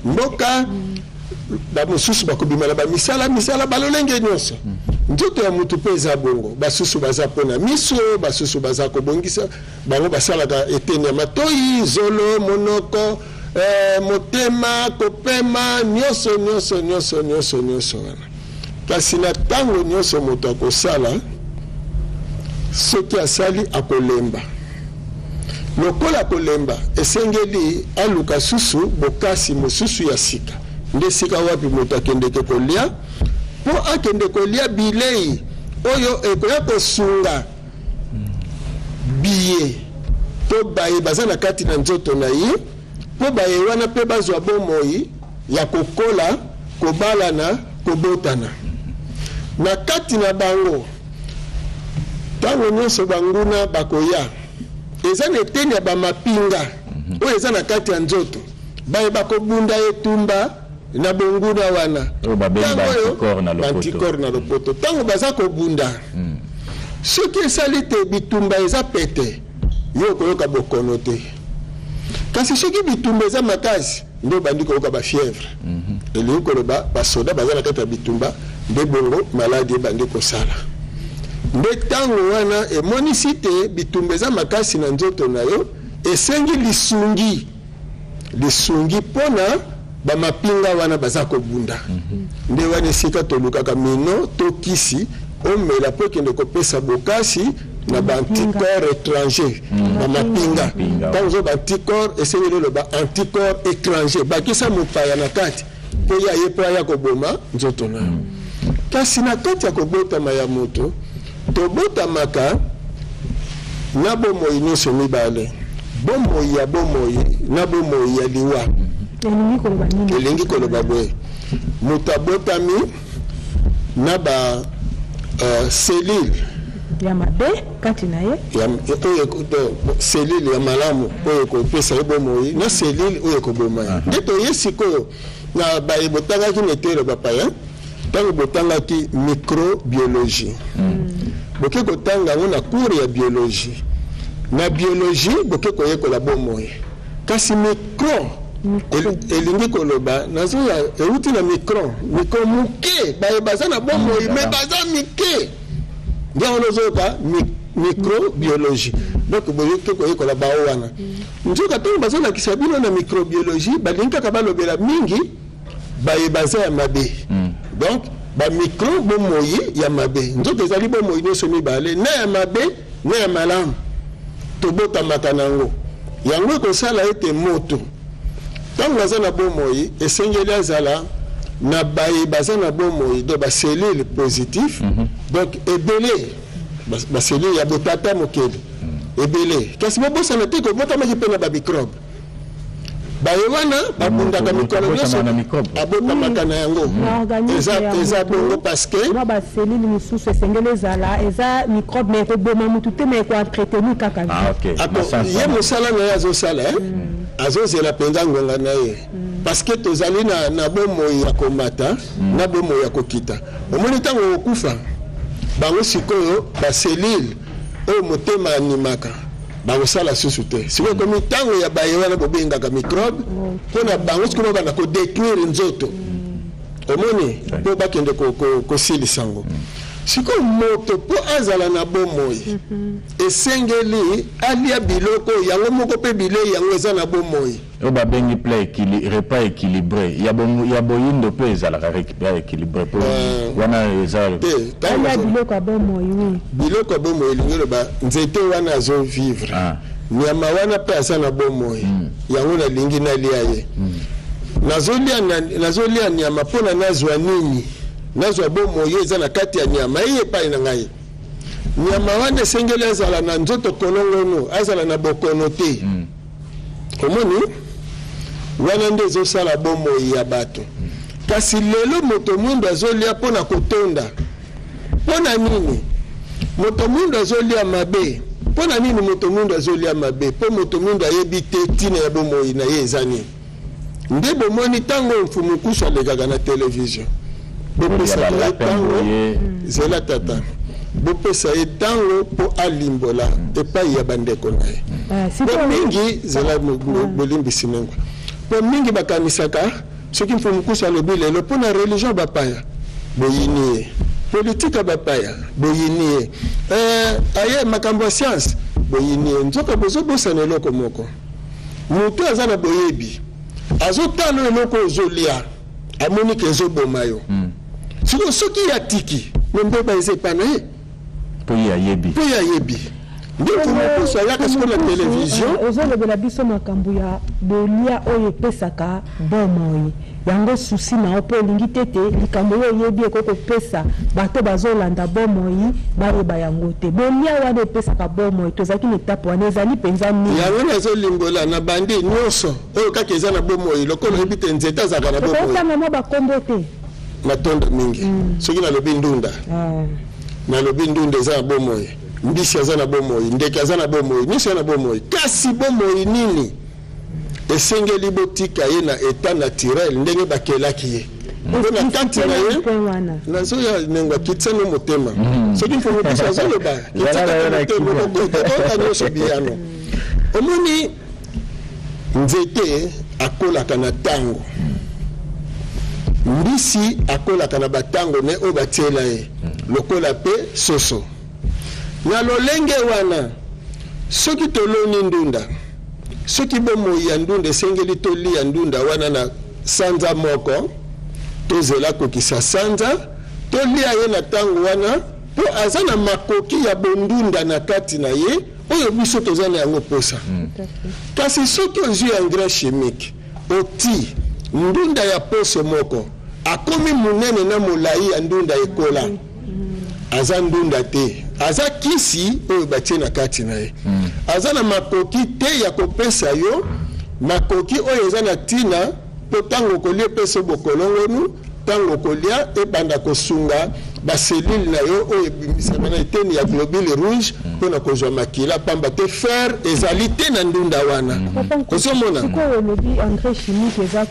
Mboka. Bamosusu bakobima na bamisala misala balolenge nyonso. Nzoto ya motu mpe eza bongo. Basusu baza mpona miso, basusu baza kobongisa bango, basalaka eteni ya matoi, zolo, monoko, motema, kopema, nyonso nyonso nyonso nyonso nyonso wana. Kasi na ntango nyonso moto akosala, soki asali akolemba. Lokola kolemba, esengeli aluka susu bokasi mosusu ya sika. Nde sika wapi moto akendeke kolia, mpo akende kolia bilei oyo ekoya kosunga biye to baye baza na kati na nzoto na ye, mpo baye wana mpe bazwa bomoi ya kokola, kobalana, kobotana na kati na bango. Ntango nyonso banguna bakoya, eza na eteni ya bamapinga oyo eza na kati ya nzoto, baye bakobunda etumba na bonguna wana. Oyo babengi Ntango oyo- ba-anticorps na lopoto. Ba-anticorps na lopoto. Ntango baza kobunda, soki esali te bitumba eza pete, yo okoyoka bokono te. Kasi soki bitumba eza makasi, nde obandi koyoka bafièvre. Elingi koloba basoda baza na kati ya bitumba, nde bongo maladi ebandi kosala. Nde ntango wana emonisi te bitumba eza makasi na nzoto na yo, esengi lisungi, lisungi mpona bamapinga wana baza kobunda. Nde wana esika tolukaka mino to kisi omela mpo ekende kopesa bokasi na baanticorps étranger, bamapinga. Mapinga. Ntango ozo baanticorps, esengeli oloba anticorps étranger, bakisa mopaya na kati mpo ya ye mpo aya koboma nzoto na yo. Kasi na kati ya kobotama ya moto, tobotamaka na bomoi nyonso mibale, bomoi ya bomoi na bomoi ya liwa. Elingi koloba nini? Elingi koloba boye: moto abotami na ba cellule ya mabe kati na ye. Oyo cellule ya malamu oyo ekopesa ye bomoi na cellule oyo ekoboma ye. Nde toye sikoyo na baye botangaki na eteyelo bapaya. Ntango botangaki microbiologie, boke kotanga yango na cours ya biologie. Na biologie boke koyekola bomoi, kasi micro elingi koloba nazoya euti na micron, micro moke. Baye baza na bomoi mais baza mike, nde wana ozoyoka microbiologie. Donc boyoki koyekola bao wana. Nzoka ntango bazolakisa bino na microbiologie, balingi kaka balobela mingi baye baza ya mabe, donc bamicro, bomoi ya mabe. Nzoto ezali bomoi nyonso mibale, na ya mabe na ya malamu, tobotamaka nango. Yango ekosala ete moto ntango aza na bomoi, esengeli azala na baye baza na bomoi, donc bacellule positif, donc ebele, bacellule ya botata mokeli ebele. Kasi bobosana te kobotamaki mpe na bamicrobe. Baye wana babundaka mikolo nyonso. Abotama na microbe. Abotamaka na yango. Na organisme ya Eza moto, bongo parce que mwa bacellule mosusu esengeli ezala, eza microbe, mais ekoboma motu te, mais ekoentretenir kaka vie. Ah, ok. Ako Na sens ye wana. mosala na ye azosala, azozela mpenza ngonga na ye, parce que tozali na bomoi ya komata na bomoi ya kokita. Omoni, ntango okokufa, bango sikoyo bacellule oyo motema animaka bakosala susu te. Sikoyo komi ntango ya baye wana bobengaka microbe, mpona bango sikoyo babanda kodétruire nzoto. Omoni, mpo bakende kosilisa yango. Sikoyo moto mpo azala na bomoi, esengeli alia biloko yango moko, mpe bilei yango eza na bomoi. Oyo babengi plat repas équilibré ya boyindo mpe ezalaka repas équilibré po wana eza te ntango Alia biloko ya bomoi, oui. Biloko ya bomoi elingi oloba nzete wana azovivre, nyama wana mpe aza na bomoi. Yango nalingi nalia ye. Nazolia nyama mpona nazwa nini? Nazwa bomoi oyo eza na kati ya nyama eye epai na ngai. Nyama wana esengeli azala na nzoto kolongono, azala na bokono te. Omoni, wana nde ezosala bomoi ya bato. Kasi lelo moto mwindo azolia mpona kotonda. Mpo na nini moto mwindo azolia mabe? Mpo na nini moto mwindo azolia mabe? Mpo moto mwindo ayebi te ntina ya bomoi na ye eza nini. Nde bomoni ntango Mfumu Kusu alekaka na televizio, bopesaka ye balapin ntango. Boye. Zela tata, bopesa ye ntango mpo alimbola epai ya bandeko na ye. Ah, Po sikoyo mingi, zela, bolimbisi nengwa. Mpo mingi bakanisaka soki Mfumu Nkusu alobi lelo mpo na religion bapaya boyini ye, politique ya bapaya boyini ye, aye makambo ya science boyini ye. Nzoka bozobosana eloko moko, moto aza na boyebi azotala eloko ozolia, amoni ke ezoboma yo. Sikoyo soki ye atiki me mbeba eza epa na ye, mpo ye ayebi, mpo ye ayebi. Nde Mfumu Nkusu ayaka sikoyo na televizio. Ozolobela biso makambo ya bolia oyo epesaka bomoi, yango susi na yo mpo olingi te te likambo oyo oyebi ekoki kopesa bato bazolanda bomoi bayeba yango te. Bolia wana epesaka bomoi, tozalaki na etape wana, ezali mpenza nini? Yango nazolimbola na bandi nyonso oyo kaka eza na bomoi, lokola oyebi te nzete azalaka na bomoi. Tokotanga mwa bakombo te. Matondo mingi. Soki nalobi ndunda, nalobi ndunda eza na bomoi, mbisi aza na bomoi, ndeke aza na bomoi, nyonso eza na bomoi. Kasi bomoi nini? Esengeli botika ye na état naturel ndenge bakelaki ye. Mpo na kati na ye nazoya nengo akitisa no motema. Soki Mfumu biso azoloba, kitisa kaka motema, okoyoka nyonso biyano. Omoni nzete akolaka na tango, mbisi akolaka na batango ne oyo batiela ye, lokola pe soso. Na lolenge wana, soki toloni ndunda, soki bomoi ya ndunda esengeli tolia ndunda wana na sanza moko, tozela kokisa sanza, tolia ye na tango wana, mpo aza na makoki ya bondunda na kati na ye oyo biso toza na yango posa. Kasi soki ozwi engrais chimique, oti ndunda ya poso moko, akomi monene na molai ya ndunda ekola, aza ndunda te, aza kisi oyo batie na kati na ye. Aza na makoki te ya kopesa yo makoki oyo eza na ntina mpo ntango okolia epesa bokolongonu, ntango okolia ebanda kosunga baselile na yo oyo ebimisaka na eteni ya globule rouge mpona kozwa makila, pamba te fer ezali te na ndunda wana. Ozomona sikoyo olobi engrais chimique eza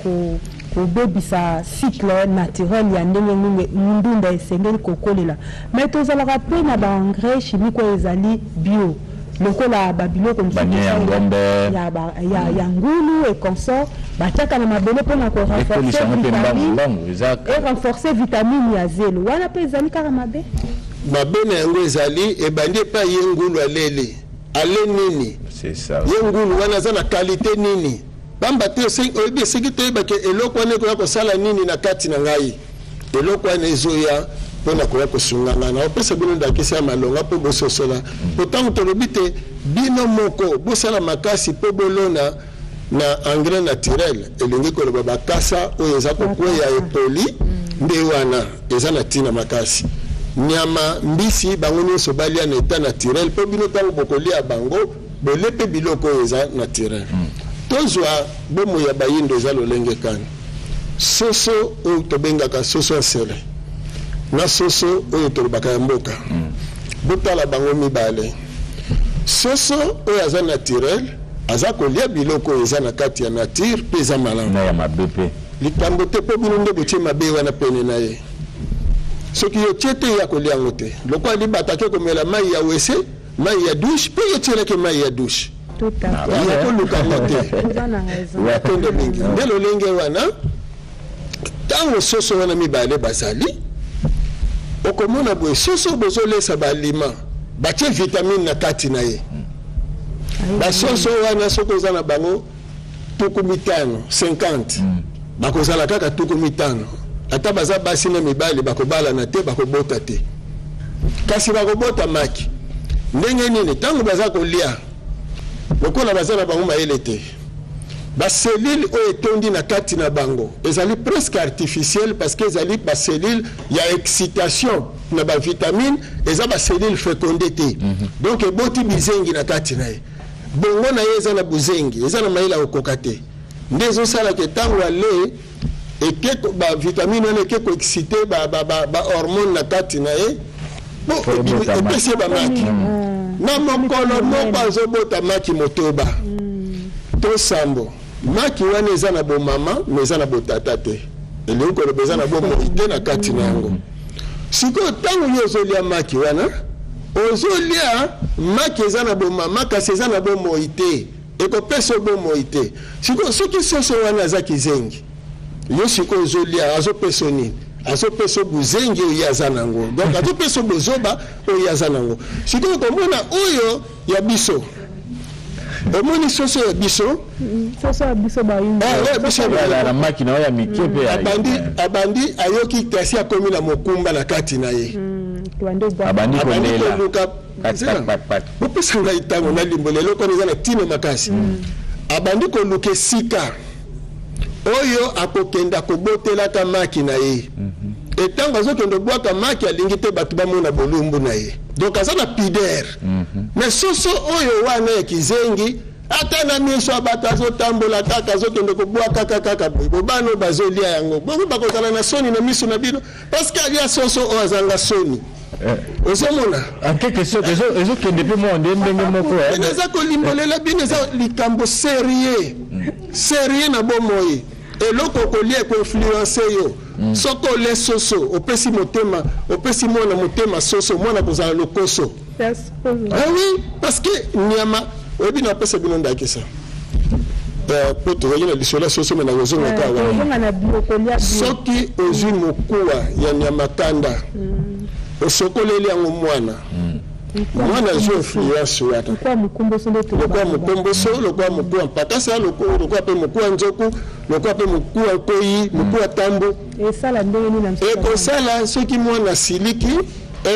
kobebisa cycle naturel ya ndenge ndunda esengeli kokolela, mais tozalaka mpe na baengrais chimique oyo ezali bio, lokola babiloko mosusu ya ngombe, ya ngulu et consort, batiaka na mabele mpona korenforcer vitamine ya zelo wana, mpe ezali kaka mabe. Mabe na yango ezali ebandi epai ye ngulu aleli ale nini, ye ngulu wana aza na qualité nini, pamba te oyebi eseki toyebake eloko wana ekoya kosala nini na kati na ngai, eloko wana ezoya mpona koya kosunga ngai. Na opesa bino ndakisa ya malonga mpo bososola, po ntango tolobi te bino moko bosala makasi mpo bolona na engrais naturel, elingi koloba bakasa oyo eza kokweya epoli nde wana eza na ntina makasi. Nyama mbisi bango nyonso balia na état naturel, mpo bino ntango bokolia bango bolie mpe biloko oyo eza naturel. Tozwa bomoi ya bayindo eza lolenge kani: soso oyo tobengaka soso ya nsele na soso oyo tolobaka ya mboka. Botala bango mibale, soso oyo aza naturel aza kolia biloko oyo eza na kati ya nature mpe eza malamu. Na ya mabe mpe. Likambo te, mpo bino nde botie mabe wana pene na ye. Soki yo tie te, ye akolia yango te. Lokola libata ake komela mai ya wese, mai ya douche, mpe yo tielaki mai ya douche, koluka yango te. Matondo mingi. Nde lolenge wana, ntango soso wana mibale bazali, okomona boye: soso bozolesa balima batie vitamine na kati na ye, basoso wana soki oza na bango 50, 50, bakozala kaka 50. Ata baza basi na mibali, bakobalana te, bakobota te. Kasi bakobota maki ndenge nini? Ntango baza kolia, lokola baza na bango mayele te, baselile oyo etondi na kati na bango ezali presque artificiel, parce que ezali baselile ya excitation na bavitamine, eza baselile fécondé te. Donc eboti bizengi na kati na ye. Bongo na ye eza na buzengi, eza na mayele akokoka te. Nde ezosalaka ntango ale eke bavitamine wana eke koexciter bahormone na kati na ye, po epesi ye bamaki. Na mokolo moko azobota maki 8 to 7. Maki wana eza na bomama me eza na botata te, elingi koloba eza na bomoi te na kati na yango. Sikoyo ntango yo ozolia maki wana, ozolia maki eza na bomama kasi eza na bomoi te. Ekopesa yo bomoi te. Sikoyo soki soso wana aza kizengi, yo sikoyo ozolia, azopesa yo nini? Azopesa yo buzengi oyo ye aza nango. Donc azopesa yo bozoba oyo ye aza nango. Sikoyo okomona oyo ya biso, omoni soso ya biso, Soso ya biso bayindu. Ah, oyo ya biso ya Ala na maki na oyo ya mike mpe ya- abandi abandi ayoki kasi akomi na mokumba na kati na ye. Tobandi obwaka. Abandi Abandi kolela. koluka Pat, nzela. pat, pat, pat. Bopesa ngai ntango nalimbola eloko wana eza na ntina makasi. Abandi koluka esika oyo akokenda kobotelaka maki na ye. Etango azokende obwaka maki, alingi te bato bamona bolumbu na ye, donc aza na pudeur. Mais soso oyo wana ya kizengi, ata na miso ya bato azotambola kaka, azokende kobwaka kaka boye. Bobana oyo bazolia yango bongo bakozala na soni na miso na bino, parce que alia soso oyo azanga soni. Ozomona? En quelque sorte ezokende mpe mwa nde ndenge moko, eh. Bino eza kolimbolela bino, eza likambo sérieux sérieux na bomoi. Eloko okolia ekoinfluence yo. Soki olie soso, opesi motema, opesi mwana motema soso, mwana kozala lokoso. Ah oui, parce que nyama oyebi, na apesa bino ndakisa. Po tozalaki na lisolo ya soso, me nakozonga kaka wana. Ozonga na bio, kolia bio. Soki ozwi mokuwa ya nyama kanda, osokoleli yango mwana, mwana azwi influence wana. Lokola mokomboso nde Lokola tolobaka. mokomboso, lokola mokuwa mpakasa, lokola mpe mokuwa nzoku, lokola mpe mokuwa nkoyi, mokuwa tambo. Esala ndenge nini na nzoto ya mwana? Ekosala soki mwana asiliki,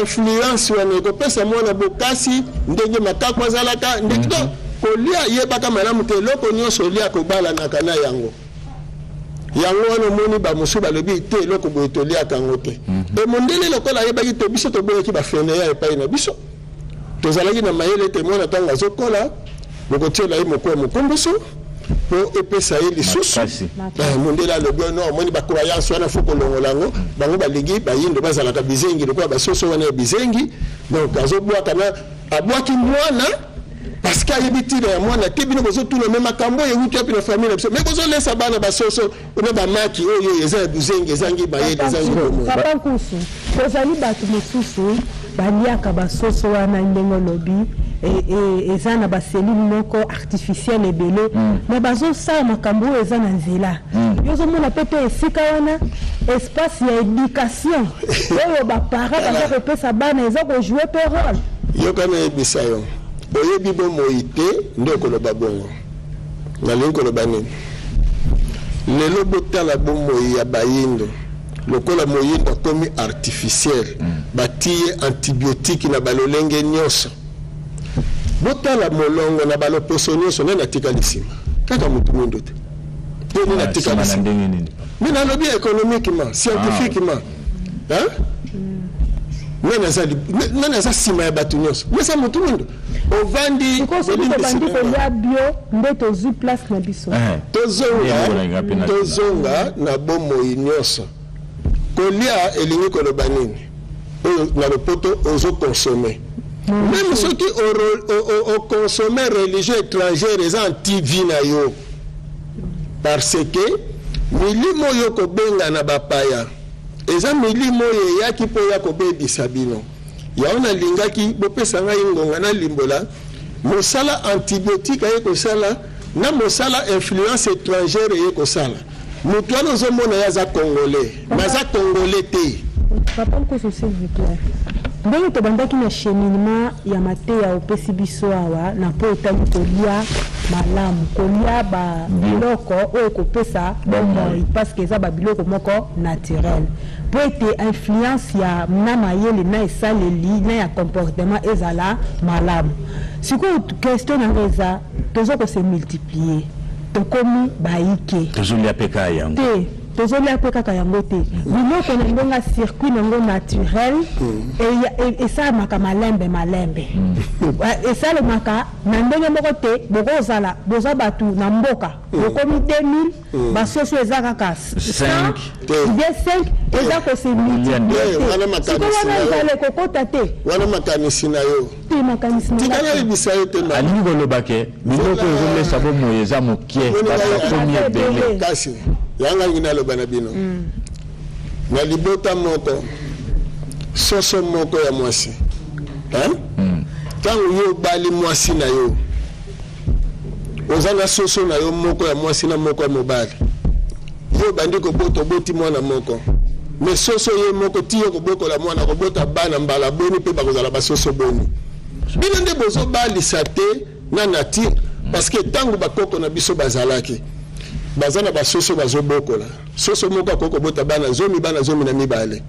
influence wana ekopesa mwana bokasi ndenge makako azalaka ndenge. Donc kolia, yebaka malamu te, eloko nyonso olia kobalanaka na yango. Yango wana omoni bamosusu balobi te eloko boye toliaka yango te. E mondele lokola ayebaki te, biso toboyaki bafeneya epai na biso, tozalaki na mayele te. Mwana ntango azokola, bokotiela ye mokuwa mokomboso mpo epesa ye lisusu Makasi. Mondele alobi no, omoni bacroyance wana, fo kolongola yango. Bango balingi bayindo bazalaka bizengi lokola basoso wana ya bizengi. Donc azobwaka na abwaki mwana parce que ayebi ntina ya mwana te. Bino bozotuna me makambo oyo ewuti wapi na famille na biso, me bozolesa bana basoso na bamaki oyo eza ya buzengi, ezangi mayele, ezangi bomoi. Papa Nkusu, tozali bato mosusu baliaka basoso wana ndenge olobi, eza na bacellule moko artificielle ebele, me bazosala makambo oyo eza na nzela. Yo ozomona mpe te esika wana espace ya éducation oyo baparent baza kopesa bana eza kojouer mpe rôle. Yoka, nayebisa yo, oyebi bomoi te nde okoloba bongo. Nalingi koloba nini? Lelo botala bomoi ya bayindo, lokola moyindo akomi artificiel, batie antibiotique na balolenge nyonso. Botala molongo na baloposo nyonso, nani atikali nsima? Kaka motu mwindo te te nini Ah, atikali nsima na nsima? ndenge nini? Mais nalobi économiquement, scientifiquement, hein? Nani aza nsima ya bato nyonso? Mesa motu mwindo ovandi. Sikoyo soki tobandi kolia bio nde tozwi place na biso. Eh. Tozonga. Nde eloko Tozonga na bomoi nyonso. Kolia elingi koloba nini? Oyo na lopoto ozoconsommer, même soki oconsommer religion étrangère, eza anti-vie na yo, parce que milimo oyo kobenga na bapaya eza milimo oyo eyaki mpo ya kobebisa bino. Yango nalingaki bopesa ngai ngonga nalimbola mosala antibiotique aye kosala na mosala influence étrangère eye kosala. Moto wana ozomona ye aza congolais, mais aza congolais te. Papa Nkoso, s'il vous plaît, ndenge tobandaki na cheminement ya mateya opesi biso awa na mpo etali kolia malamu, kolia babiloko oyo ekopesa bomoi, parce que eza babiloko moko naturel, mpo ete influence ya na mayele na esaleli na ya comportement ezala malamu. Sikoyo question nango eza, toza kose multiplier, tokomi bayike. Tozolia mpe kaka yango. Te, tozolia mpe kaka yango te. Biloko na ndenge ya circuit nango naturel esalamaka malembe malembe. Esalemaka na ndenge moko te. Bokozala boza bato na mboka, bokomi 2000, basoso eza kaka 100 Te. ou bien 5, eza kose multiplier Te, wana te. makanisi Sikoyo wana na yo. ezala ekokota te. Wana makanisi na yo. Te, makanisi na Tika nga te. nayebisa yo te, mama. Alingi koloba ke biloko ezolesa bomoi eza mokie, bato bakomi Eza ebele. ebele. Kasi yanga ngi naloba na bino, na libota moko, soso moko ya mwasi, hein? Ntango yo obali mwasi na yo, Oza na soso na yo moko ya mwasi na moko ya mobali. Yo obandi kobota, oboti mwana moko, mais soso ye moko ti yo kobokola mwana, kobota bana mbala boni mpe bakozala basoso boni? Bino nde bozobalisa te na nature, parce que ntango bakoko na biso bazalaki, baza na basoso bazobokola, soso moko akoki kobota bana 10, bana 12.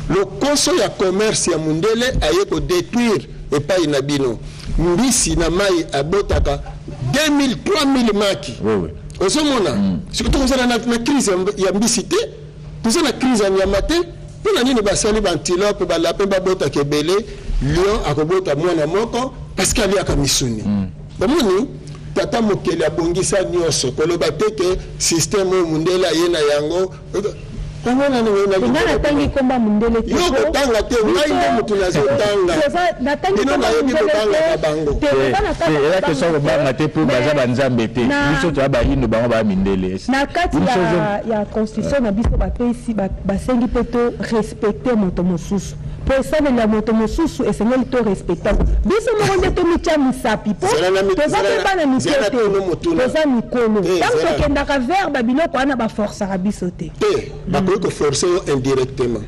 Lokoso ya commerce ya mundele aye kodétruire epai na bino. Mbisi na mai abotaka 2000, 3000 maki. Ozomona, soki tokozala na crise ya mbisi te, toza na crise ya nyama te. Mpo na nini basali baantilope, balapin babotaka ebele, lion akobota mwana moko parce que aliaka misuni? Omoni, tata mokeli abongisa nyonso. Koloba te ke système oyo mundele aye na yango, yango nani? Nga natangi komba mundele te. Yo kotanga te, ngai nde motu nazotanga. Natangi Bino komba nayebi mundele kobangaka te. bango. Te, oza na kati ya Eza question kobanga kobanga te, mpo baza banzambe te. Biso toya bayindo, bango baya mindele. Na kati ya constitution na biso, bapesi, basengi mpe to respecte moto mosusu, mpo esalela moto mosusu esengeli to respecte yango. Biso moko nde tomitya misapi, mpo toza mpe bana mike Zela te. tuna motuna. Toza mikolo. Te, Ntango zela. tokendaka vers babiloko wana, baforçaka biso te. Te, bakoki koforce yo indirectement,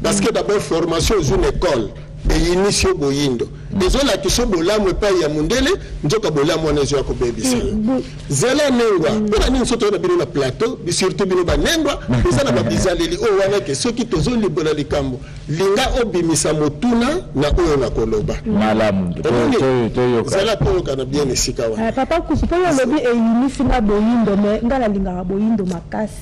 parce que d'abord formation ozwi na école eyinisi yo boyindo, ezolakisa yo bolamu epai ya mondele, nzoka bolamu wana ezoya kobebisa yo. Zela, nengwa, mpona nini so toza na bino na plateau, surtout bino banengwa, toza na babizaleli oyo wana ke soki tozolibola likambo, linga obimisa motuna na oyo na koloba. Malamu. Omoni? Toyoka. Zela, toyokana bien esika wana. Eh, papa Kusu, mpo yo olobi eyinisi nga boyindo, mais nga nalingaka boyindo makasi,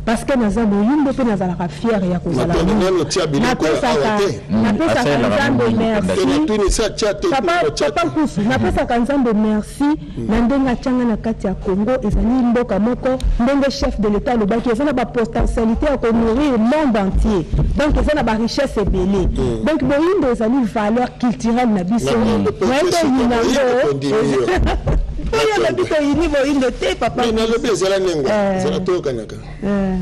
parce que naza boyindo mpe nazalaka fière ya kozala. Matondo, nano tia biloko ya awa te. Napesaka Asalelaka Nzambe moyindo. Te, merci. natuni sa tia te. Papa, tia papa te. Nkusu, napesaka Nzambe merci na ndenge atianga na kati ya Congo. Ezali mboka moko, ndenge chef de l'État alobaki, eza na bapotentialité ya konourrir monde entier, donc eza na barichesse ebele. Donc boyindo ezali valeur culturelle na biso. Naye toyina yango. Tondimi yo. Oyo olobi toyini boyindo te, papa. Mais nalobi, ezala nengwa. Eh. Ezala toyokanaka. Eh.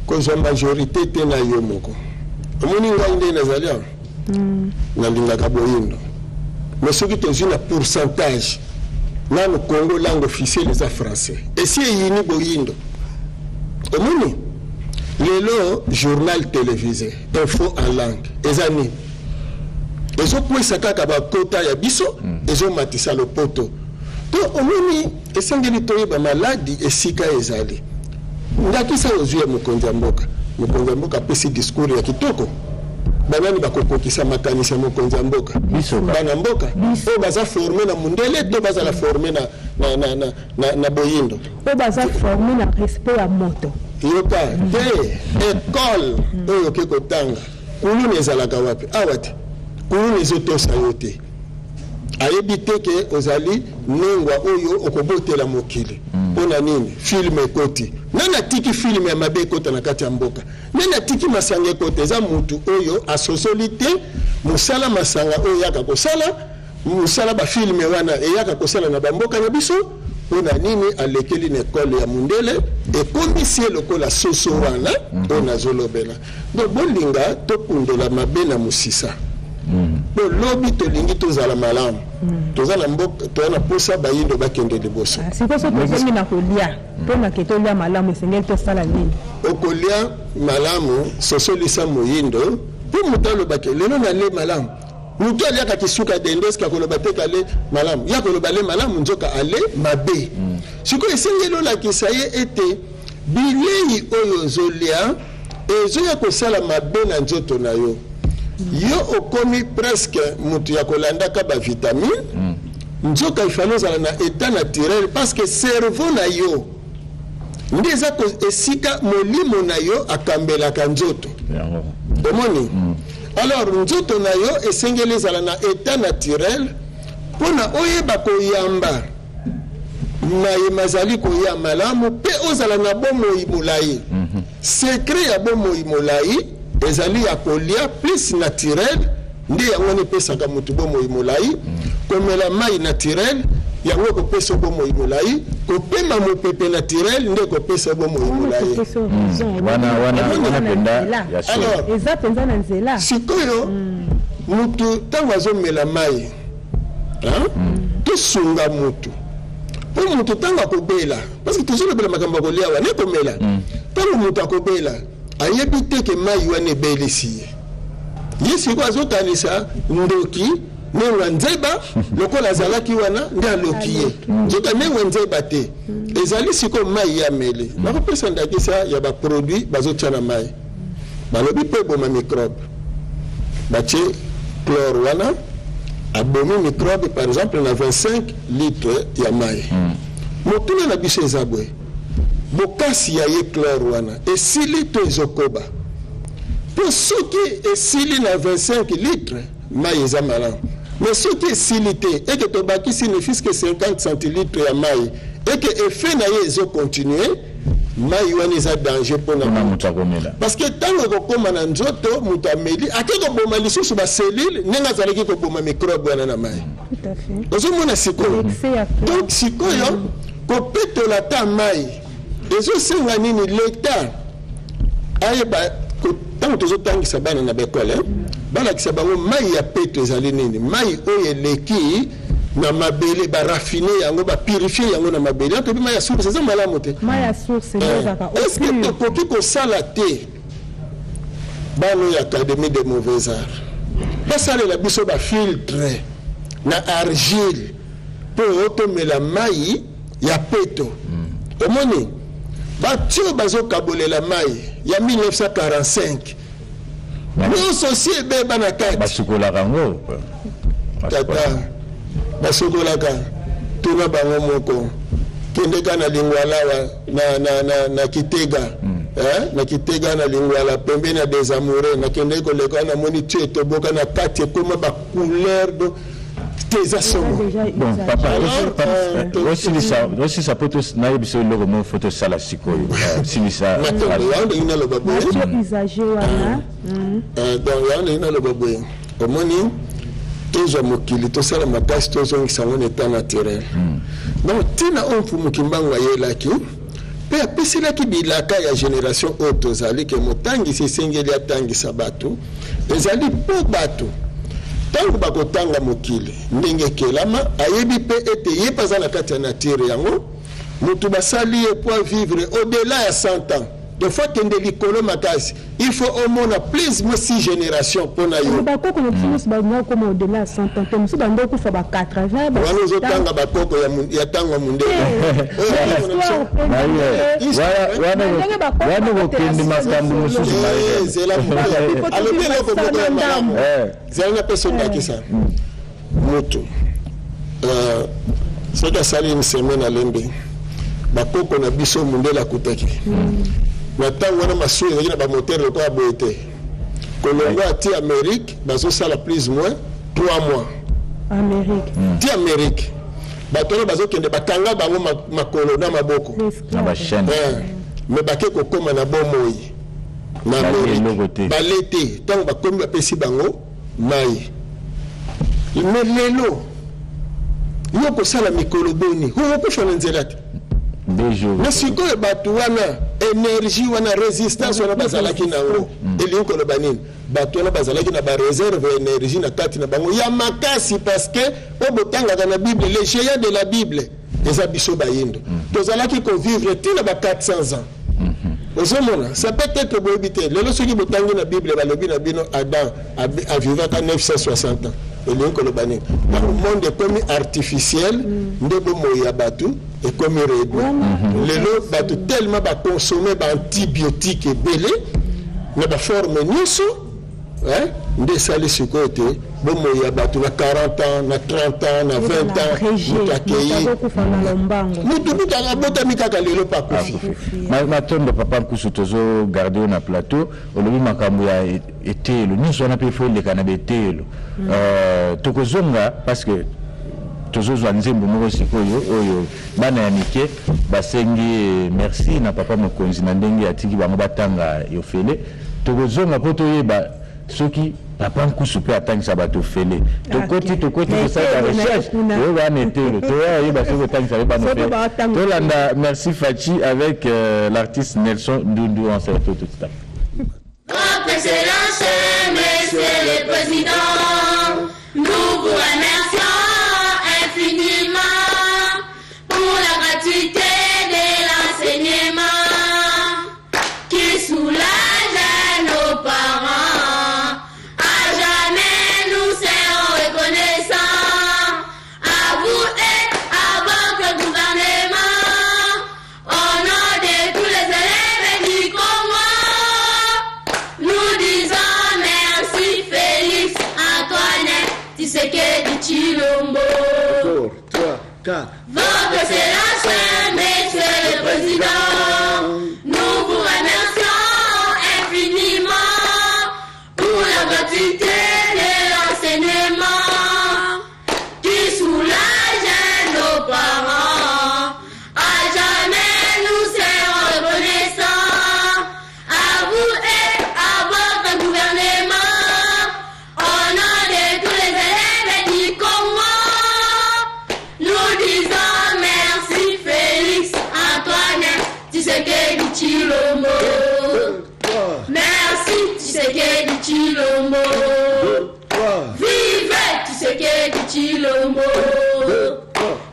Kozwa majorité te na yo moko. Omoni, ngai nde nazali awa, nalingaka boyindo, mais soki tozwi na pourcentage, nano Congo langue officielle eza français, esi eyini boyindo. Omoni, lelo journal télévisé, info en langue eza nini? Ezokwesa kaka bakota ya biso, ezomatisa lopoto. To omoni, esengeli toyeba maladi esika ezali. Ndakisa ozwi ya mokonzi ya mboka. Mokonzi ya mboka apesi discours ya kitoko. Banani bakokokisa makanisi ya mokonzi ya mboka? Biso kaka. Bana mboka oyo baza formé na mundele to bazala formé na boyindo? Oyo baza formé na respect ya moto. Yoka te, école oyo oke kotanga, kuluna ezalaka wapi? Awa te. Kuluna ezotosa yo te, ayebi te ke ozali nengwa oyo okobotela mokili. Mpo na nini film ekoti? Nani atiki film ya mabe ekota na kati ya mboka? Nani atiki masanga ekota? Eza mutu oyo asosoli te mosala masanga oyo eyaka kosala, mosala bafilm wana eyaka kosala na bamboka na biso. Mpo na nini alekeli na école ya mundele, ekomisi ye lokola soso wana oyo nazolobela? Donc bolinga tokundola mabe na mosisa, mpo lobi tolingi tozala malamu. Toza na mboka, toza na posa bayindo bakende liboso. Ah, sikoyo so tozongi na kolia, mpona ke tolia malamu, esengeli tosala nini? Okolia malamu, sosolisa moyindo, mpo moto alobaki lelo nale malamu. Moto aliaka kisuka dende, eske akoloba te kale malamu? Ya koloba ale malamu, nzoka ale mabe. Sikoyo esengeli olakisa ye ete bilei oyo ozolia ezoya kosala mabe na nzoto na yo. Yo okomi presque moto ya kolandaka bavitamine, nzoka ifale ozala na état naturel, parce que cerveau na yo nde eza esika molimo na yo akambelaka nzoto. Yango. Omoni, alors nzoto na yo esengeli ezala na état naturel mpona oyeba koyamba mayema azali koya malamu mpe ozala na bomoi molai. Secret ya bomoi molai ezali ya kolia plus naturel. Nde yango wana epesaka motu bomoi molai. Komela mai naturel, yango ekopesa bomoi molai. Kopema mopepe naturel nde ekopesa bomoi molai. Wana mpenza ya solo. Alors, Eza mpenza na nzela. Sikoyo mutu ntango azomela mai, hein? Tosunga mutu. Mpo moto ntango akobela, parce que tozolobela makambo ya kolia wana ekomela, ntango moto akobela ayebi te ke mai wana ebelisi ye. Ye sikoyo azokanisa ndoki Nengwa Nzeba lokola azalaki wana nde aloki ye, nzoka Nengwa Nzeba te, ezali sikoyo mai ye ameli. Nakopesa ndakisa ya baproduit bazotia na mai, balobi mpo eboma microbe, batie chlore wana abomi microbe par exemple na 25 litre ya mai. Motuna na biso eza boye: bokasi ya ye chlore wana esili to ezokoba? Mpo soki esili na 25 litre, mai eza malamu, mais soki esili te, eke tobakisi ne fût-ce que 50 centilitre ya mai, eke effet na ye ezocontinue, mai wana eza danger mpona mpona moto akomela. Parce que ntango ekokóma na nzoto, moto ameli, ake koboma lisusu bacellule ndenge azalaki koboma microbe wana na mai. Tout à fait. Ozomona sikoyo? Excès ya chlore. Donc sikoyo kopetola ata mai ezosenga nini? Leta ayeba ntango tozotangisa bana na baekole, balakisa bango mai ya peto ezali nini, mai oyo eleki na mabele, baraffiner yango, bapurifier yango na mabele. Atobi mai ya source eza malamu te. Mai ya source nde ezalaka est ce que eau pure. Tokoki kosala te bana oyo Académie de mauvais art basalela biso bafiltre na argile mpo tomela mai ya peto? Omoni batio bazokabolela mai ya 1945, nyonso si ebeba na kati. Basukolaka yango? Tata, basokolaka, tuna bango moko. Kende ka na Lingwala wa, na Kitega, eh? Na Kitega, na Lingwala, pembeni ya Des Amoureux, nakendeki koleka wana, namoni tio etoboka na kati, ekóma bacouleur do te, eza somo. Bon, papa, Alors, osilisa, osilisa mpo nayebisa eloko moko fo tosala sikoyo. Silisa. Matombo yango ndenge naloba boye. Batio usagé wana. Donc yango ndenge naloba boye, omoni, tozwa mokili, tosala makasi, tozongisa yango na état naturel. Donc ntina oyo Mfumu Kimbangu ayelaki mpe apeselaki bilaka ya génération oyo tozali ke motangisi esengeli atangisa bato, ezali mpo bato ntango bakotanga mokili ndenge ekelama, ayebi mpe ete ye mpe aza na kati ya nature yango. Motu basali ye po vivre au-delà ya 100 ans, donc faut akende likolo makasi, il faut omona plus moins 6 génération mpo na yo. Bakoko na biso nyonso balinga kokoma au-delà ya 100 ans te. Mosusu bando okufa ba 80. Wana ozotanga bakoko ya ntango ya mundele. Wana kokende makambo mosusu. Zela, alobi eloko moko ya malamu. Zela, napesa ndakisa. Motu soki asali une semaine, alembi. Bakoko na biso, mundele akutaki na ntango wana masuwa ezalaki na bamoteur lokola boye te. Kolongwa ti Amérique, bazosala plus moins 3 mois. Amérique. Ti Amérique, bato wana bazokende, bakanga bango makolo na maboko. Na bachaîne. Mais bake kokóma na bomoi na Amérique, bale te. Ntango bakomi, bapesi bango mai. Mais lelo yo kosala mikolo boni, okokufa na nzela te. Mais sikoyo bato wana, énergie wana, résistance wana bazalaki nango, elingi koloba nini? Bato wana bazalaki na baréserve ya énergie na kati na bango ya makasi, parce que oyo botangaka na Bible, les géants de la Bible, eza biso bayindo. Tozalaki kovivre ntina ba 400 ans. Ozomona, ça peut être boyebi te. Lelo soki botangi na Bible, balobi na bino Adam avivaka 960 ans. Elingi koloba nini? Ntango monde ekomi artificiel, nde bomoi ya bato ekomi réduit. Lelo bato tellement baconsommer baantibiotique ebele na baforme nyonso, nde esali sikoyo te bomoi ya bato na 40 ans, na 30 ans, na 20 ans, moto akei. Motu kutu abotami kaka lelo mpe akufi. Matondo, papa Nkusu. Tozogarder yo na plateau. Olobi makambo ya eteyelo nyonso wana mpe fo eleka na beteyelo. Tokozonga parce que tozozwa nzembo moko sikoyo oyo bana ya mike basengi merci na papa mokonzi na ndenge atiki bango batanga ofele. Tokozonga mpo toyeba soki papa Nkusu mpe atangisa bato ofele. Tokoti, tokoti kosala recherche, toyeba wana etelo, toya oyeba soki otangisa mpe bana ofele. Tolanda Merci Faci avec l'artiste Nelson Ndundu. On se retrouve tout à l'heure. Votre Excellence, Monsieur le Président, nous vous remercions infiniment pour la 4. Votre Excellence, Monsieur le Président, nous vous remercions infiniment pour la gratuité de l'enseignement qui soulage nos parents. À jamais, nous serons reconnaissants à vous et à votre gouvernement. Au nom de tous les élèves du Congo, nous disons merci Félix Antoine Tshisekedi Tshilombo. Merci Tshisekedi Tshilombo. Vive Tshisekedi Tshilombo.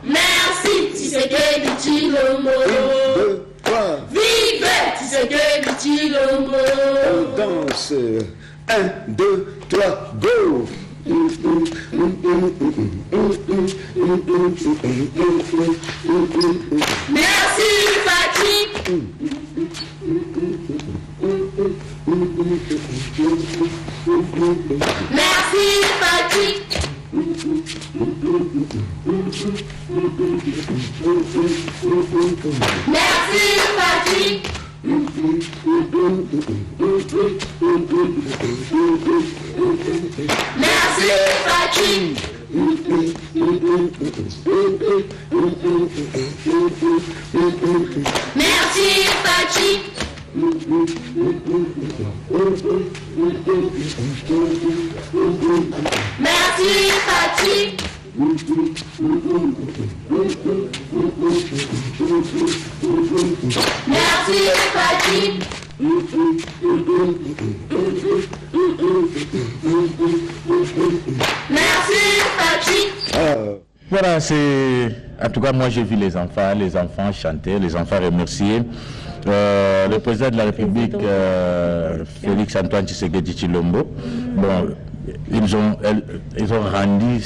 Merci Tshisekedi Tshilombo. Vive Tshisekedi Tshilombo. On danse. 1, 2, 3, go! Merci Fatih. Merci Fatih. Merci Fatih. Merci Fatih. Merci Fatih. Merci Fatih. Merci Fatih. Merci Fatih. Voilà, c'est. En tout cas, moi, j'ai vu les enfants chanter, les enfants remercier. Le président de la République, Félix Antoine Tshisekedi Tshilombo, bon, ils ont rendu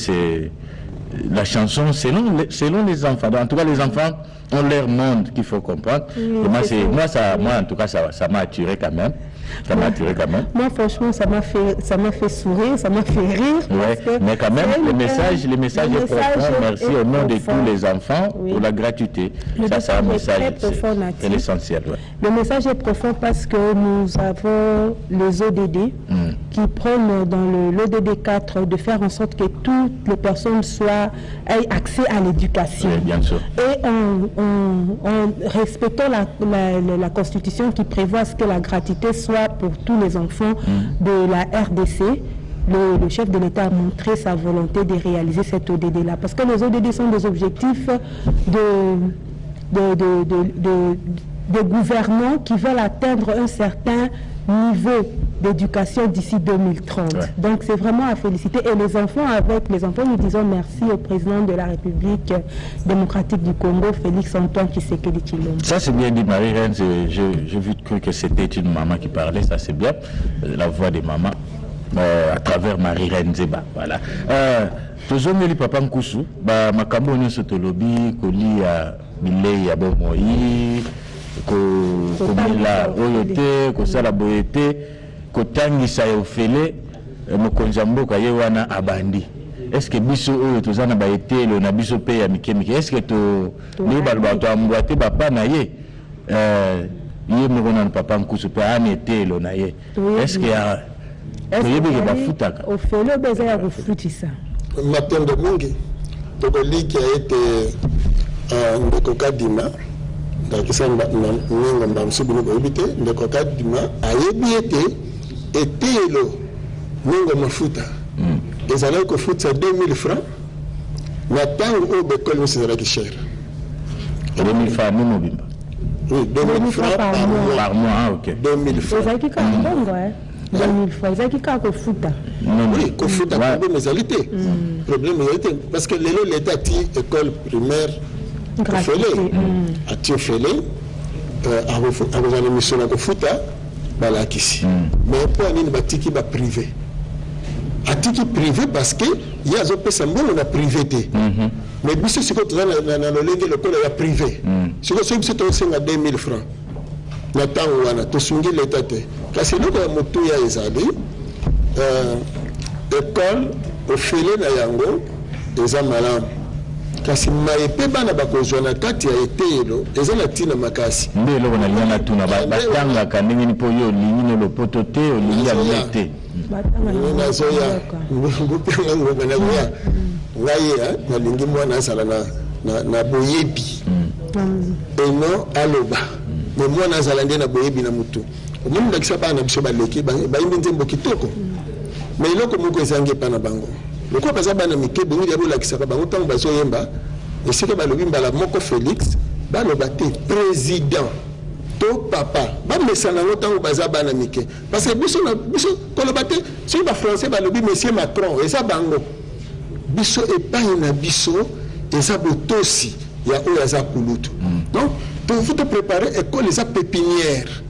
la chanson selon les enfants. Donc, en tout cas, les enfants ont leur monde qu'il faut comprendre. Et moi, en tout cas, ça m'a attiré quand même. Ça m'a attiré quand même. Moi, franchement, ça m'a fait sourire, ça m'a fait rire. Ouais, parce que mais quand même, le message est profond. Merci au nom de tous les enfants, oui, pour la gratuité. Ça, c'est un message, c'est l'essentiel. Ouais. Le message est profond parce que nous avons les ODD qui prônent dans l'ODD 4 de faire en sorte que toutes les personnes aient accès à l'éducation. Oui, bien sûr. Et en respectant la Constitution qui prévoit ce que la gratuité soit pour tous les enfants de la RDC, le chef de l'État a montré sa volonté de réaliser cette ODD-là. Parce que les ODD sont des objectifs de gouvernants qui veulent atteindre un certain niveau d'éducation d'ici 2030. Ouais. Donc c'est vraiment à féliciter. Et les enfants, nous disons merci au président de la République démocratique du Congo, Félix Antoine Tshisekedi Tshilombo. Ça c'est bien dit, Marie-Reine. J'ai vu que c'était une maman qui parlait, ça c'est bien, la voix des mamans, à travers Marie-Reine Zeba. Voilà. Tozongeli papa Nkusu, ba makambo nyonso tolobi, kolia bilei ya bomoi, komela oyo te, kosala boye te, kotangisa ya ofele, mokonzi ya mboka ye wana abandi. Est-ce que biso oyo toza na baetelo na biso pe ya mike mike, est-ce que to ne baloba to ambwate bapa na ye, ye moko na papa Nkusu pe ana etelo na ye, est-ce que toyebi ke bafutaka ofele oyo eza ya kofutisa? Matondo mingi tokoliki ete ndeko Kadima ndakisa mingo mbamosusu bino boyebi te, ndeko Kadima ayebi ete etelo mingo mafuta ezalaki kofutisa 2000 francs na ntango oyo bekole nyonso ezalaki cher. 2000 francs mobimba? Oui, 2000 francs par mois. Par mois, ah, ok. 2000 francs. Ezalaki kaka mbongo, 2000 francs, ezalaki kaka kofuta. Oui, kofuta, problème ezali te. Problème ezali te, parce que lelo l'État ati école primaire ofele, ati ofele, akozala misolo ya kofuta balakisi. Mais mpo nini batiki ba privé? Atiki privé parce que ye azopesa mbongo na privé te. Mais biso sikoyo toza na lolenge lokola ya privé. Sikoyo soki biso tosenga 2000 francs na ntango wana tosungi l'État te. Kasi eloko ya motuya ezali école ofele na yango eza malamu. Kasi maye mpe bana bakozwa na kati ya eteyelo eza na ntina makasi. Nde eloko nalinga natuna, batangaka ndenge nini? Mpo yo olingi no lopoto te, olingi anglais te. Batanga na Nazoya. mboka. Bopenga ngonga, nazoya. Ngai nalingi mwana azala na boyebi eno aloba, me mwana azala nde na boyebi na motu. Omoni, ndakisa, bana na biso baleki bayimbi nzembo kitoko, me eloko moko ezangi epa na bango. Lokola baza bana mike, bongi ya bolakisaka bango ntango bazoyemba, esika balobi mbala moko Félix, baloba te président to papa. Bamesana yango ntango baza bana mike, parce que biso na biso koloba te. Soki bafrançais balobi monsieur Macron, eza bango. Biso epai na biso eza botosi ya oyo aza kulutu. Donc tofu topréparer école eza pépinière.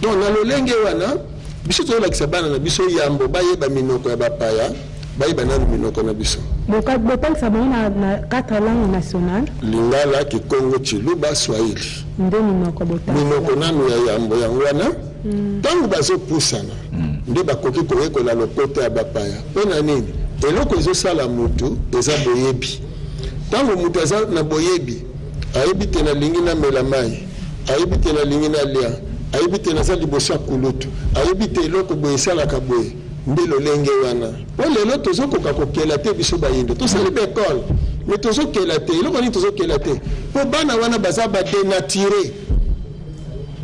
Donc na lolenge wana, biso tozolakisa bana na biso, yambo bayeba minoko ya bapaya, bayeba nanu minoko na biso. Botangisa bango na quatre langues nationales? Lingala, Kikongo, Chiluba, Swahili. Nde minoko botangisa? Minoko nanu ya yambo yango wana. Ntango bazopusana nde bakoki koyekola lokota ya bapaya. Mpo na nini? Eloko ezosala mutu eza boyebi. Ntango mutu aza na boyebi, ayebi te nalingi namela mai, ayebi te nalingi nalia, ayebi te naza liboso ya kulutu, ayebi te eloko boye esalaka boye. Nde lolenge wana, mpo lelo tozokoka kokela te. Biso bayindo tosali baekole, me tozokela te. Eloko nini tozokela te? Mpo bana wana baza badénaturés.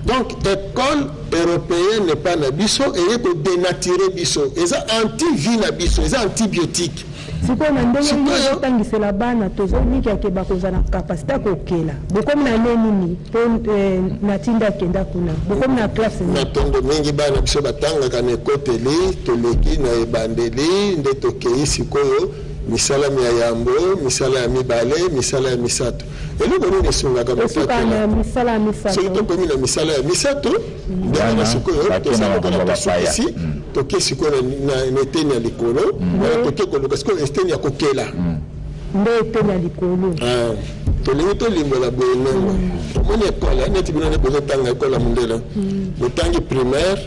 Donc école européenne epa na biso eye kodénaturer biso, eza anti-vie na biso, eza antibiotique. Sikoyo, na ndenge nini Sikoyo- ozotangisela bana, tozoliki bakozala na capacité ya kokela? Bokomi na ne nini mpo natinda akenda kuna? Bokomi na classe nini? Na ntondo mingi, bana biso batangaka na ekoteli. Toleki na ebandeli, nde tokei sikoyo misala ya yambo, misala ya mibale, misala ya misato. Eloko nini esungaka moto Esuka akela? na misala ya Soki misato? tokomi na misala ya misato, nde wana Wana, sikoyo bakenda tosala makambo lokola ya bapaya. tosukisi. Toke sikoyo na eteni ya likolo wana, toke koluka sikoyo eteni ya kokela. Nde eteni ya likolo. Ah, tolingi tolimbola boye ndenge omoni ekole neti bino nde bozotanga ekole ya mondele. Botangi primaire,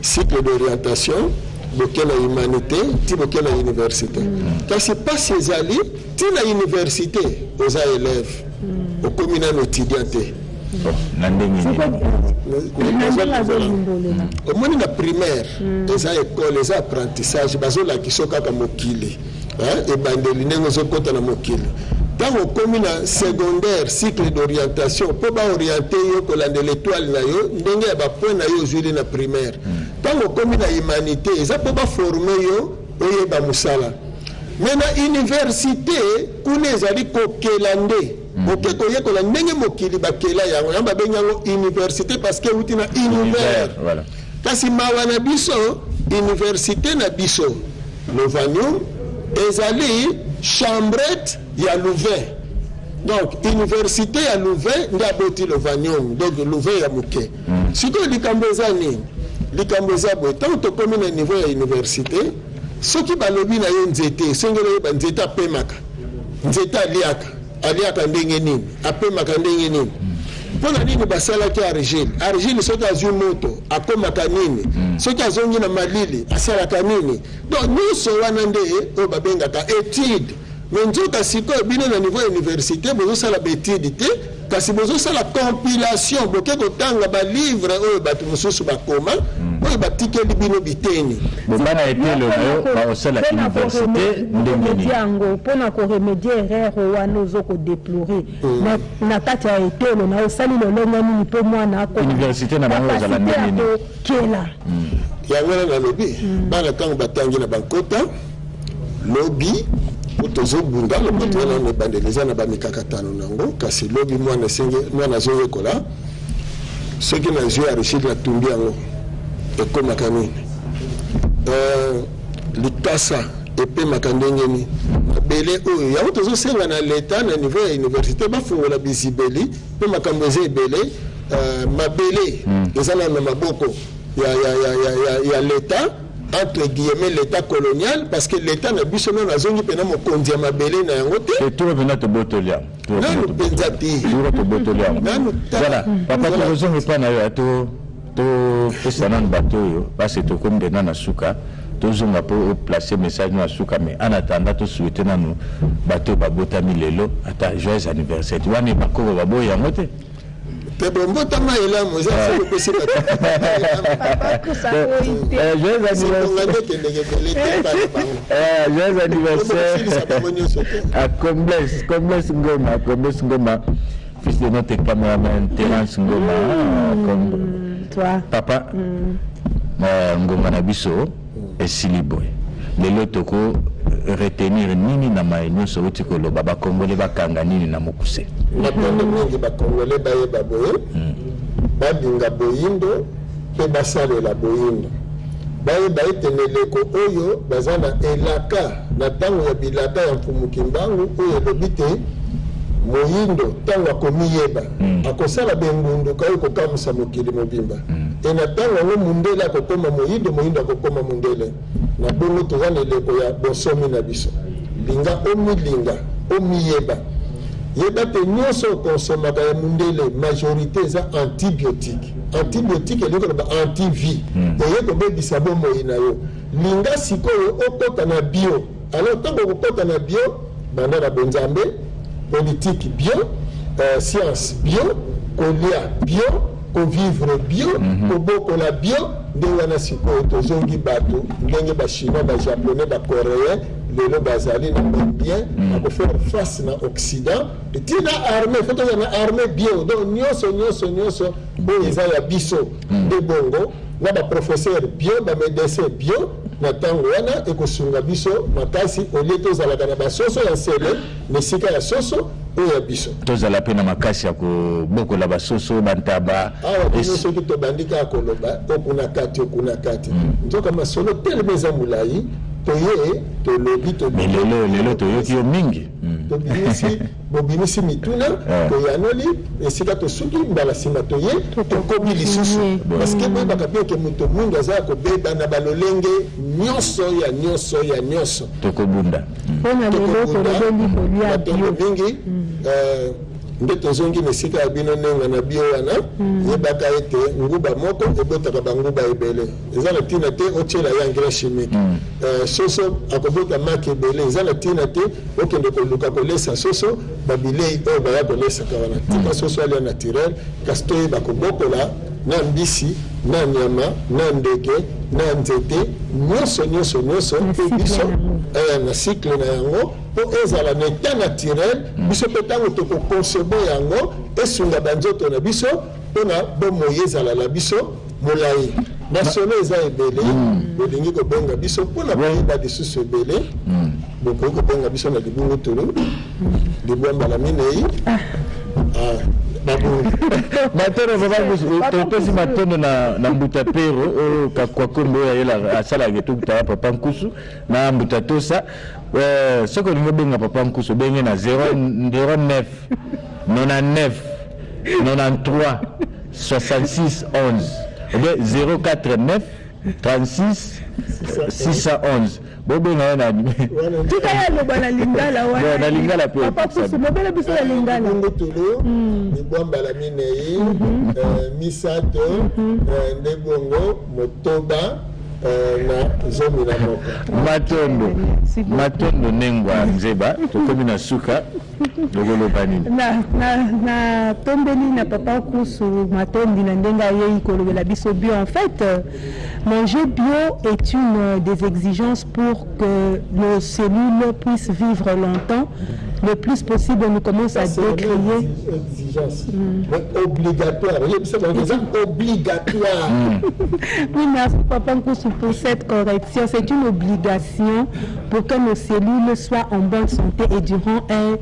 cycle d'orientation, boke na humanité ti boke na université. Kasi mpasi ezali, ti na université oza élève, okomi nano étudiant te. Bon, na ndenge nini? Na ndenge azolimbolela. Omoni, na primaire eza ekole, eza apprentissage, bazolakisa kaka mokili. Hein, ebandeli ndenge ozokɔta na mokili. Ntango okomi na secondaire, cycle d'orientation, mpo baorienter yo kolandela étoile na yo, ndenge ya bapoint na yo ozwili na primaire. Ntango okomi na humanité, eza mpo baformer yo oyeba mosala. Me na université kuna ezali kokela nde oke koyekola ndenge mokili bakela yango. Yango babengi yango université, parce que euti na univers. Univers, voilà. Kasi mawa na biso, université na biso Lovanium ezali chambrette ya Louvain. Donc université ya Louvain nde aboti Lovanium, donc Louvain ya moke. Sikoyo likambo eza nini? Likambo eza boye: ntango tokómi na niveau ya université, soki balobi na yo nzete, esengeli oyeba nzete apemaka, nzete aliaka, aliaka ndenge nini, apemaka ndenge nini, mpo na nini basalaki argile, argile soki azwi moto akomaka nini, soki azongi na malili asalaka nini. Donc nyonso wana nde oyo babengaka étude. Me nzoka sikoyo bino na niveau ya université bozosala baétude te, kasi bozosala compilation. Boke kotanga balivre oyo bato mosusu bakoma, oyo batikeli bino biteni. Bo bana etelo na yo baosala université ndenge nini? Yango mpona koremédier erreur wana ozo kodéplorer na kati ya etelo na, osali lolenge nini mpo mwana akoma Université na bango ezala capacité ya ndenge nini? kokela? Yango wana nalobi, bana ntango batangi na bankota, lobi po tozobunda lokoto wana na ebandeli eza na bamikakatano nango. Kasi lobi mwana esenge, mwana azoyekola: soki nazwi argile, natumbi yango, ekomaka nini? Likasa epemaka ndenge nini? Mabele oyo, yango tozosenga na leta, na niveau ya université, bafungola bizibeli mpo makambo eza ebele. Mabele eza nano na maboko ya leta, entre guillemets l'état colonial, parce que l'état na biso nano azongi mpena mokonzi ya mabele na yango te. Te, turo mpenza tobotoli yango. Nanu mpenza te. Turo tobotoli yango. Nanu Voilà, papa, tokozonga epai na yo ya topesa nanu bato oyo, parce tokomi mpenza na suka. Tozonga mpo oplace message no ya suka, mais en attendant tosouhaite nanu bato oyo babotami lelo ata joyeux anniversaire. Wana bakoko baboyi yango te. Te, bombotama elamu eza soki opesi bato. Joyeux anniversaire nde ekendeke ebele te bana bango. Joyeux anniversaire bango nyonso te. À Combles, Combles Ngoma, Combles Ngoma, fils de notre cameraman Terence Ngoma. Toi. Papa, ngonga na biso esili. Boye lelo toko retenir nini na maye nyonso outi koloba? Bakongole bakanga nini na mokuse? Matondo mingi. Bakongole bayeba boye: balinga boyindo mpe basalela boyindo. Bayeba ete na eleko oyo baza na elaka, na ntango ya bilaka ya Mfumu Kimbangu oyo elobi te moyindo ntango akomiyeba, akosala bengunduka oyo kokamwisa mokili mobimba. E na ntango yango mundele akokoma moyindo, moyindo akokoma mundele. Na bongo toza na eleko ya bonsomi na biso. Linga, omilinga, omiyeba. Yeba te nyonso okonsomaka ya mundele, majorité eza antibiotique. Antibiotique elingi koloba antivie, eye kobebisa bomoi na yo. Linga sikoyo okɔta na bio. Alors ntango okokɔta na bio, banda na bonzambe, politique bio, science bio, kolia bio, kovivre bio, kobokola bio. Nde wana sikoyo tozongi bato ndenge Bachinois, Bajaponais, Bacoréen lelo bazali na bien na kofaire face na Occident. Ntina armée, faut tozala na armée bio. Donc nyonso, nyonso, nyonso oyo eza ya biso nde bongo, na baprofesseur bio, bamédecin bio. Na ntango wana ekosunga biso makasi, au lieu tozalaka na basoso ya nsele na esika ya soso oyo ya biso. Tozala mpe na makasi ya kobokola basoso, bantaba. Awa bino, soki tobandi kaka koloba okuna kati, okuna kati, nzoka masolo telema eza molai. Toye, tolobi. Mais lelo, lelo toyoki yo mingi. Tobimisi, bobimisi mituna, toyanoli. Esika tosuki, mbala nsima toye, tokomi lisusu, parce que boyebaka bien ke moto mwindu aza ya kobeba na balolenge nyonso ya nyonso ya nyonso. Tokobunda. Mpona lelo tolobeli kolia bio mingi. Nde tozongi na esika ya bino ndenga na bio wana. Yebaka ete nguba moko ebotaka banguba ebele. Eza na ntina te otiela ye engrais chimique. Soso akobota maki ebele. Eza na ntina te okende koluka kolesa soso babilei oyo baya kolesaka wana. Tika soso alia naturel. Kasi toyeba kobokola na mbisi, na nyama, na ndeke, na nzete, nyonso, nyonso, nyonso mpe biso na cycle na yango, mpo ezala na état naturel. Biso mpe ntango tokoconsommer yango, esunga banzoto na biso mpona bomoi ezala na biso molai. Masolo eza ebele. Bolingi kobenga biso mpona koyeba lisusu ebele, bokoki kobenga biso na 084 4, babungi. Matondo papa, topesi matondo na mbuta Pero oyo kakwakombe oyo ayela asalaka etokutaka papa Nkusu na mbuta Tosa. Soki olingi obenga papa Nkusu, obenge na 09 99 93 66 11 ou bien 049 36 611. Bobenga ye na Tika ye aloba na lingala wana. Na lingala mpe. Papa Kusu, lobela biso na lingala. 084 8, 3 nde bongo 6 na 11. Matondo, matondo. Nengwa nzeba, tokomi na suka. Lokoloba nini? Na tombeli na papa Kusu matondi na ndenge ayei kolobela biso bio. En fait, manger bio est une des exigences pour que nos cellules puissent vivre longtemps le plus possible. Nous commence à décrier. Exigence, mais obligatoire. Oyebisa bango eza obligatoire. Oui, merci papa Nkusu pour cette correction. C'est une obligation pour que nos cellules soient en bonne santé et durant un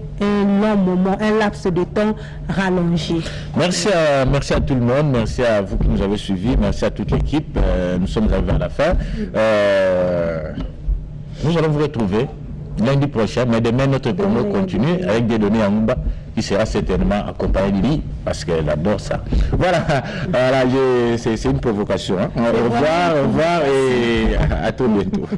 long moment, un laps de temps rallongé. Merci à tout le monde, merci à vous qui nous avez suivis, merci à toute l'équipe. Nous sommes arrivés à la fin. Nous allons vous retrouver lundi prochain, mais demain notre promo continue avec des données Angumba qui sera certainement accompagnée de lui parce qu'elle adore ça. Voilà, c'est une provocation, hein. Au revoir, au revoir et à tout bientôt.